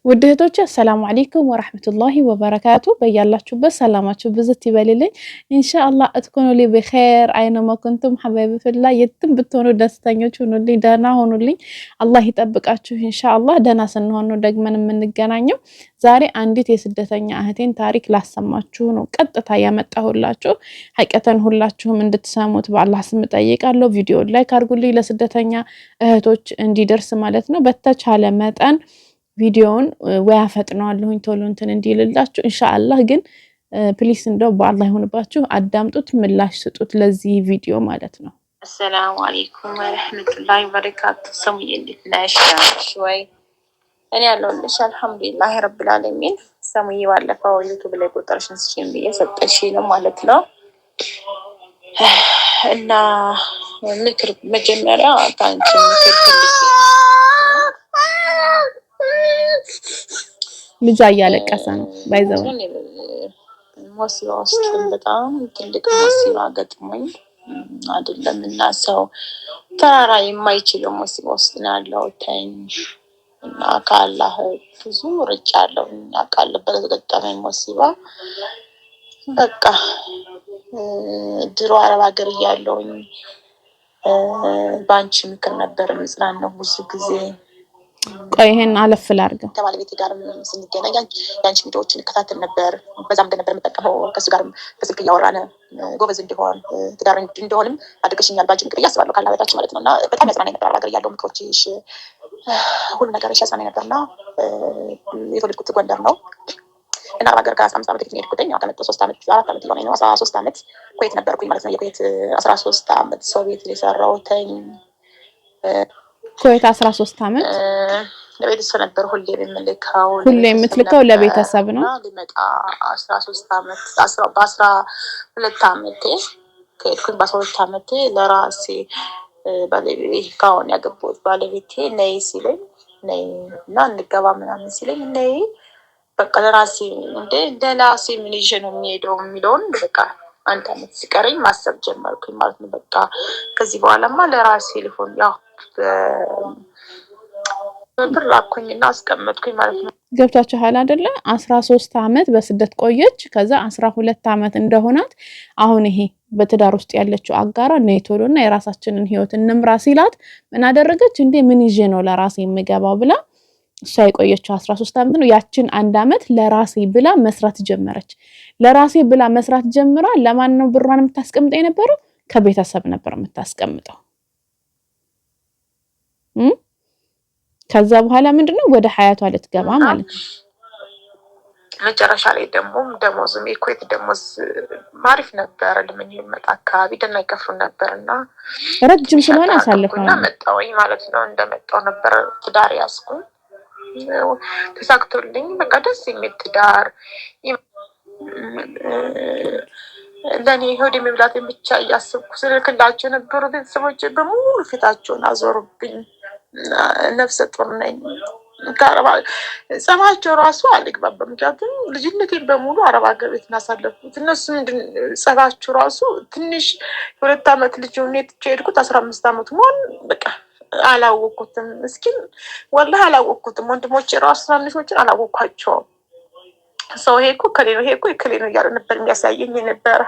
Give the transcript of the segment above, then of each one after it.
ውድ እህቶቼ السلام عليكم ورحمة الله وبركاته። በያላችሁበት ሰላማችሁ ብዝት ይበልልኝ። ኢንሻአላህ تكونوا لي بخير أينما كنتم حبايبي في الله የትም ብትሆኑ ደስተኞች ሁኑልኝ፣ ደህና ሁኑልኝ። አላህ ይጠብቃችሁ። ኢንሻአላህ ደህና ስንሆን ነው ደግመን የምንገናኘው። ዛሬ አንዲት የስደተኛ እህቴን ታሪክ ላሰማችሁ ነው ቀጥታ ያመጣሁላችሁ። ሀቂቀተን ሁላችሁም እንድትሰሙት በአላህ ስም እጠይቃለሁ። ቪዲዮ like አድርጉልኝ ለስደተኛ እህቶች እንዲደርስ ማለት ነው። በተቻለ መጠን ቪዲዮውን ወይ አፈጥነዋለሁኝ ቶሎ እንትን እንዲልላችሁ ኢንሻአላህ። ግን please እንደው በአላህ ይሁንባችሁ አዳምጡት፣ ምላሽ ስጡት ለዚህ ቪዲዮ ማለት ነው። السلام عليكم ورحمة الله وبركاته። ሰሙዬ እንዴት ነሽ? ደህና ወይ? እኔ ያለሁልሽ الحمد لله رب العالمين። ሰሙዬ ባለፈው ዩቱብ ላይ ቁጥርሽን ስጪኝ ብዬ ሰጠሽኝ ነው ማለት ነው። እና ምክር መጀመሪያ ከአንቺ ምክር ፈልጌ ልጇ እያለቀሰ ነው። by the way مصيبة ውስጥ በጣም ትልቅ مصيبة ገጥሞኝ አይደለም እና ሰው ተራራ የማይችለው مصيبة ውስጥ ነው ያለው ተኝ እና ከአላህ ብዙ ርጫ አለው እና ካለበት ገጠመኝ مصيبة በቃ ድሮ አረብ ሀገር እያለሁኝ በአንቺ ምክር ነበር የምጽናናው ብዙ ጊዜ። ቆይ ይሄን አለፍ ላድርገው። ከባለቤቴ ጋር ስንገናኝ የአንቺ ቪዲዮዎችን እከታተል ነበር። በዛም ነበር የምጠቀመው። ከእሱ ጋርም በስልክ እያወራን ጎበዝ እንዲሆን ትዳር እንደሆንም አድርገሽኛል በአንቺ ምክር እያስባለሁ ካላ በታች ማለት ነው። እና በጣም ያጽናናኝ ነበር። አረብ ሀገር እያለሁ ምክሮችሽ፣ ሁሉ ነገር ያጽናናኝ ነበር። እና የተወለድኩት ጎንደር ነው እና አረብ ሀገር ከ15 ዓመት በፊት ነው የሄድኩትኝ። ያው ከመጣሁ 3 ዓመት 4 ዓመት እየሆነኝ ነው። 13 ዓመት ኩዌት ነበርኩኝ ማለት ነው። የኩዌት 13 ዓመት ሰው ቤት የሰራሁትኝ። ኩዌት 13 ዓመት። ለቤተሰብ ነበር ሁሌ የምልከው። ሁሌ የምትልከው ለቤተሰብ ነው። ሊመጣ 13 ዓመት በ12 ዓመቴ ከሄድኩኝ በ12 ዓመቴ ለራሴ ባለቤቴ ከአሁን ያገባሁት ባለቤቴ ነይ ሲለኝ፣ ነይ እና እንገባ ምናምን ሲለኝ፣ ነይ በቃ ለራሴ እንደ ለራሴ ምን ይዤ ነው የሚሄደው የሚለውን በቃ አንድ አመት ሲቀረኝ ማሰብ ጀመርኩኝ ማለት ነው። በቃ ከዚህ በኋላማ ለራሴ ሊሆን ያው ብር ላኩኝና አስቀመጥኩኝ ማለት ነው። ገብቷችኋል አይደለ? 13 ዓመት በስደት ቆየች። ከዛ 12 ዓመት እንደሆናት አሁን ይሄ በትዳር ውስጥ ያለችው አጋራ ነይ ቶሎ እና የራሳችንን ህይወት እንምራ ሲላት ምን አደረገች? እንዴ ምን ይዤ ነው ለራሴ የምገባው ብላ እሷ የቆየችው 13 ዓመት ነው። ያችን አንድ ዓመት ለራሴ ብላ መስራት ጀመረች። ለራሴ ብላ መስራት ጀምራ ለማን ነው ብሯን የምታስቀምጠው የነበረው? ከቤተሰብ ነበር የምታስቀምጠው። ከዛ በኋላ ምንድነው ወደ ሀያቷ ልትገባ ማለት ነው። መጨረሻ ላይ ደግሞ ደሞዝም የኩዌት ደሞዝ አሪፍ ነበር። ለምን ይመጣ አካባቢ ደህና ይከፍሉ ነበር እና ረጅም ስለሆነ አሳልፈው እና መጣሁኝ ማለት ነው። እንደመጣሁ ነበር ትዳር ያዝኩኝ። ተሳክቶልኝ በቃ ደስ የሚል ትዳር፣ ለእኔ ሆድ የመብላቴን ብቻ እያሰብኩ ስልክላቸው የነበሩ ቤተሰቦች በሙሉ ፊታቸውን አዞሩብኝ። ነፍሰ ጡር ነኝ። ጸባቸው ራሱ አልግባባም። ምክንያቱም ልጅነቴን በሙሉ አረብ ሀገር ቤት እናሳለፍኩት። እነሱ ምንድን ጸባቸው ራሱ ትንሽ የ2 ዓመት ልጅ ሆኜ ትቼ ሄድኩት። 15 ዓመት መሆን በቃ አላወቅኩትም። እስኪ ወላሂ አላወቅኩትም። ወንድሞቼ ራሱ ትናንሾችን አላወቅኳቸውም። ሰው ይሄ እኮ እከሌ ነው፣ ይሄ እኮ እከሌ ነው እያለ ነበር የሚያሳየኝ የነበረ።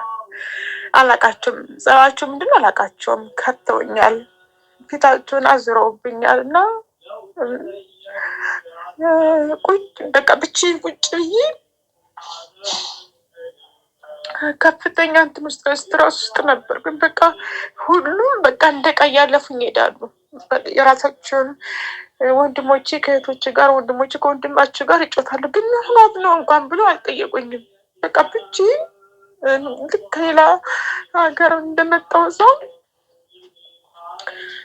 አላቃቸውም። ጸባቸው ምንድን ነው አላቃቸውም። ከተውኛል፣ ፊታቸውን አዙረውብኛል እና ቁጭ በቃ ብቻዬን ቁጭ ብዬ ከፍተኛ እንትን ውስጥ stress ውስጥ ነበር። ግን በቃ ሁሉም በቃ እንደ ዕቃ እያለፉኝ ይሄዳሉ። የራሳቸውን ወንድሞቼ ከእህቶቼ ጋር፣ ወንድሞቼ ከወንድማቸው ጋር ይጮታሉ። ግን ምክንያት ነው እንኳን ብሎ አልጠየቁኝም። በቃ ብቻዬን ልክ ከሌላ ሀገር እንደመጣው ሰው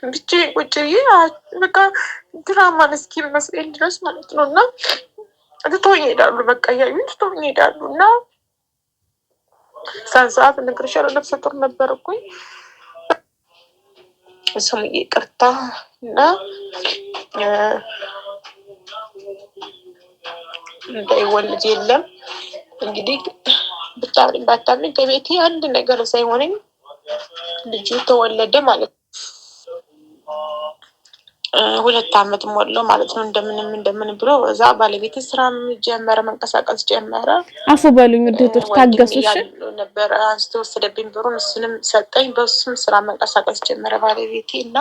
ብቻዬን ቁጭ ብዬ በቃ ድራማን እስኪመስለኝ ድረስ ማለት ነው። እና ትተውኝ ይሄዳሉ። በቃ እያዩኝ ትተውኝ ይሄዳሉ። እና ሳን ሰዓት እነግርሻለሁ ነፍሰ ጡር ነበርኩኝ። እሱም ይቅርታ እና እንዳይወልድ የለም እንግዲህ ብታምኝ ባታምኝ ከቤቴ አንድ ነገር ሳይሆነኝ ልጁ ተወለደ ማለት ነው። 2 አመት ሞላው ማለት ነው። እንደምንም እንደምንም ብሎ እዛ ባለቤቴ ስራም ጀመረ፣ መንቀሳቀስ ጀመረ። አፉ በሉኝ ውድ እህቶች፣ ታገሱ። ነበረ አንስቶ ወሰደብኝ ብሩን፣ እሱንም ሰጠኝ። በሱም ስራ መንቀሳቀስ ጀመረ ባለቤቴ እና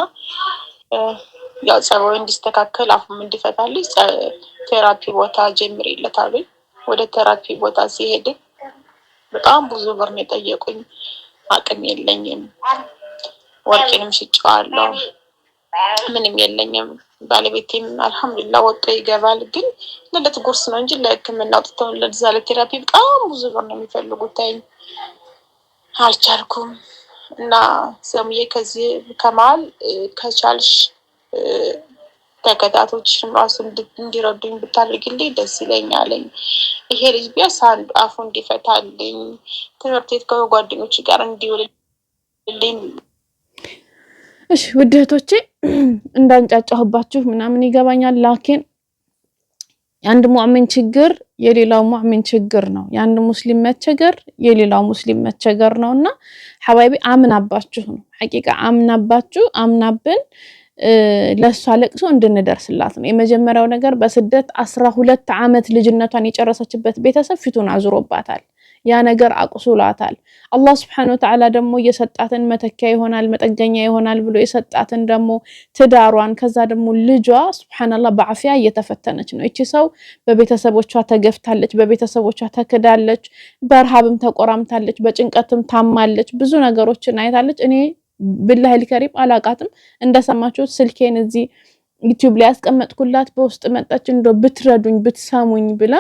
ያው ጸባዩ እንዲስተካከል አፉም እንዲፈታልኝ therapy ቦታ ጀምሬለታለሁ። ወደ therapy ቦታ ሲሄድ በጣም ብዙ ብር ነው የጠየቁኝ። አቅም የለኝም፣ ወርቄንም ሽጬዋለሁ፣ ምንም የለኝም። ባለቤቴም አልሐምዱሊላ ወጥቶ ይገባል፣ ግን ለዕለት ጉርስ ነው እንጂ ለሕክምና አውጥተው ለዛ ለ therapy በጣም ብዙ ብር ነው የሚፈልጉት። አልቻልኩም። እና ሰሙዬ ከዚህ ከመሀል ከቻልሽ ተከታቶችሽም ራሱ እንዲረዱኝ ብታደርግልኝ ደስ ይለኛለኝ። ይሄ ልጅ ቢያንስ አንዱ አፉ እንዲፈታልኝ ትምህርት ቤት ከጓደኞች ጋር እንዲውልልኝ። እሺ ውድ እህቶቼ እንዳንጫጫሁባችሁ ምናምን ይገባኛል። ላኪን የአንድ ሙእሚን ችግር የሌላው ሙእሚን ችግር ነው። የአንድ ሙስሊም መቸገር የሌላው ሙስሊም መቸገር ነው እና ሐባይቢ አምናባችሁ ነው ሐቂቃ አምናባችሁ አምናብን ለእሷ ለቅሶ እንድንደርስላት ነው። የመጀመሪያው ነገር በስደት 12 ዓመት ልጅነቷን የጨረሰችበት ቤተሰብ ፊቱን አዙሮባታል። ያ ነገር አቁስሏታል። አላህ ስብሐነ ወተዓላ ደግሞ የሰጣትን መተኪያ ይሆናል መጠገኛ ይሆናል ብሎ የሰጣትን ደግሞ ትዳሯን ከዛ ደግሞ ልጇ ሱብሓነላህ በአፊያ እየተፈተነች ነው። ይቺ ሰው በቤተሰቦቿ ተገፍታለች፣ በቤተሰቦቿ ተክዳለች፣ በረሃብም ተቆራምታለች፣ በጭንቀትም ታማለች፣ ብዙ ነገሮችን አይታለች። እኔ بالله الكريم አላቃትም። እንደሰማችሁት ስልኬን እዚህ ዩቲዩብ ላይ ያስቀመጥኩላት በውስጥ መጣች፣ እንደው ብትረዱኝ ብትሰሙኝ ብላ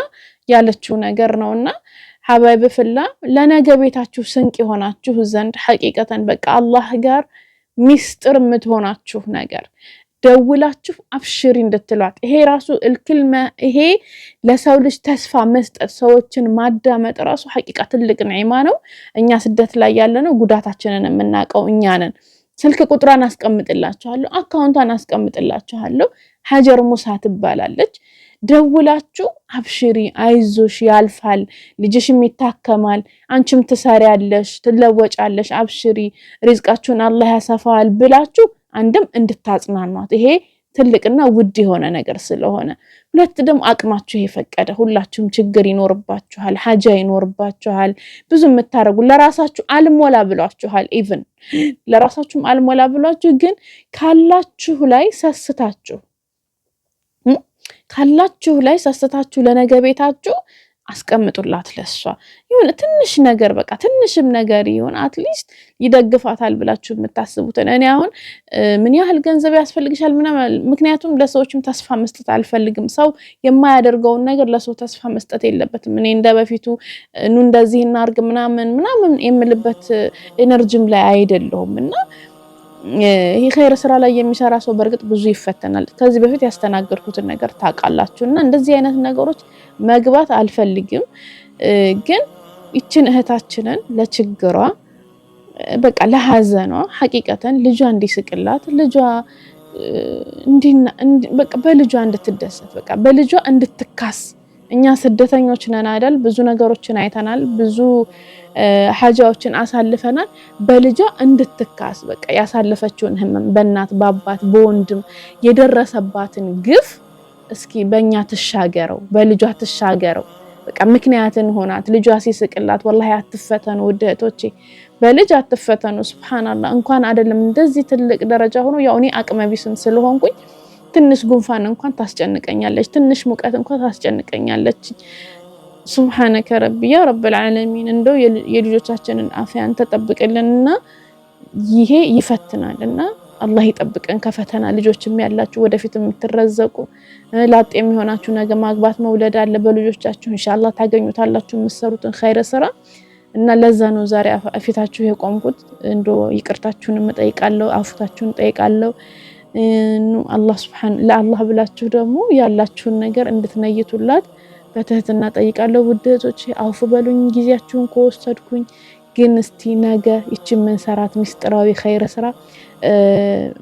ያለችው ነገር ነውና حبايبي في الله ለነገ ቤታችሁ ስንቅ የሆናችሁ ዘንድ ሐቂቀተን በቃ አላህ ጋር ሚስጥር የምትሆናችሁ ነገር ደውላችሁ አብሽሪ እንድትሏት ይሄ ራሱ الكلمة ይሄ ለሰው ልጅ ተስፋ መስጠት ሰዎችን ማዳመጥ ራሱ ሐቂቃ ትልቅ ኒዕማ ነው። እኛ ስደት ላይ ያለነው ጉዳታችንን የምናውቀው እኛ ነን። ስልክ ቁጥሯን አስቀምጥላችኋለሁ፣ አካውንቷን አስቀምጥላችኋለሁ። ሀጀር ሙሳ ትባላለች። ደውላችሁ አብሽሪ፣ አይዞሽ፣ ያልፋል፣ ልጅሽም ይታከማል፣ አንቺም ትሰሪያለሽ፣ ትለወጫለሽ፣ አብሽሪ፣ ሪዝቃችሁን አላህ ያሰፋዋል ብላችሁ አንድም እንድታጽናኗት ይሄ ትልቅና ውድ የሆነ ነገር ስለሆነ፣ ሁለት ደግሞ አቅማችሁ የፈቀደ ሁላችሁም ችግር ይኖርባችኋል፣ ሀጃ ይኖርባችኋል። ብዙ የምታደርጉ ለራሳችሁ አልሞላ ብሏችኋል። even ለራሳችሁም አልሞላ ብሏችሁ ግን ካላችሁ ላይ ሰስታችሁ ካላችሁ ላይ ሰስታችሁ ለነገ ቤታችሁ አስቀምጡላት። ለሷ የሆነ ትንሽ ነገር በቃ ትንሽም ነገር ይሁን at least ይደግፋታል ብላችሁ የምታስቡትን። እኔ አሁን ምን ያህል ገንዘብ ያስፈልግሻል ምናምን፣ ምክንያቱም ለሰዎችም ተስፋ መስጠት አልፈልግም። ሰው የማያደርገውን ነገር ለሰው ተስፋ መስጠት የለበትም። እኔ እንደ በፊቱ ኑ እንደዚህ እናርግ ምናምን ምናምን የምልበት energy ም ላይ አይደለሁም እና ይሄ ኸይር ስራ ላይ የሚሰራ ሰው በእርግጥ ብዙ ይፈተናል። ከዚህ በፊት ያስተናገድኩትን ነገር ታውቃላችሁ። እና እንደዚህ አይነት ነገሮች መግባት አልፈልግም። ግን ይችን እህታችንን ለችግሯ በቃ ለሀዘኗ ሐቂቀተን ልጇ እንዲስቅላት ልጇ በቃ በልጇ እንድትደሰት በቃ በልጇ እንድትካስ እኛ ስደተኞች ነን አይደል? ብዙ ነገሮችን አይተናል፣ ብዙ ሀጃዎችን አሳልፈናል። በልጇ እንድትካስ በቃ ያሳለፈችውን ህመም በእናት በአባት በወንድም የደረሰባትን ግፍ እስኪ በእኛ ትሻገረው፣ በልጇ ትሻገረው። በቃ ምክንያትን ሆናት ልጇ ሲስቅላት፣ ወላሂ አትፈተኑ ውድ እህቶቼ፣ በልጅ አትፈተኑ። ሱብሃንአላህ እንኳን አይደለም እንደዚህ ትልቅ ደረጃ ሆኖ ያው እኔ አቅመ ቢስም ስለሆንኩኝ ትንሽ ጉንፋን እንኳን ታስጨንቀኛለች፣ ትንሽ ሙቀት እንኳን ታስጨንቀኛለች። ሱብሃነከ ረቢ ያ ረብል ዓለሚን፣ እንደው የልጆቻችንን አፍያን ተጠብቅልንና ይሄ ይፈትናል እና አላህ ይጠብቀን ከፈተና። ልጆችም ያላችሁ ወደፊት የምትረዘቁ ላጤ የሚሆናችሁ ነገ ማግባት መውለድ አለ በልጆቻችሁ ኢንሻአላህ ታገኙታላችሁ የምትሰሩትን ኸይረ ስራ እና ለዛ ነው ዛሬ ፊታችሁ የቆምኩት። እንዶ ይቅርታችሁንም እጠይቃለሁ፣ አፉታችሁን እጠይቃለሁ። አላህ ሱብሃን ለአላህ ብላችሁ ደግሞ ያላችሁን ነገር እንድትነይቱላት በትህትና ጠይቃለሁ። ውድ እህቶቼ አውፍ በሉኝ ጊዜያችሁን ከወሰድኩኝ። ግን እስቲ ነገ ይቺ የምንሰራት ሚስጥራዊ ኸይር ስራ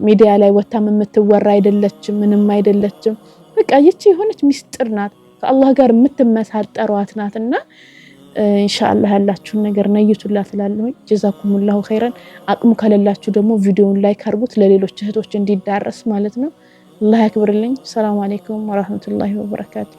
ሚዲያ ላይ ወታም የምትወራ አይደለችም፣ ምንም አይደለችም። በቃ ይቺ የሆነች ሚስጥር ናት፣ ከአላህ ጋር የምትመሳጠሯት ናት እና ኢንሻአላህ ያላችሁን ነገር ነይቱላት እላለሁ። جزاكم الله خيرا። አቅሙ ከሌላችሁ ደግሞ ቪዲዮውን like አድርጉት ለሌሎች እህቶች እንዲዳረስ ማለት ነው። አላህ ያክብርልኝ። ሰላም አለይኩም ወራህመቱላሂ ወበረካቱ።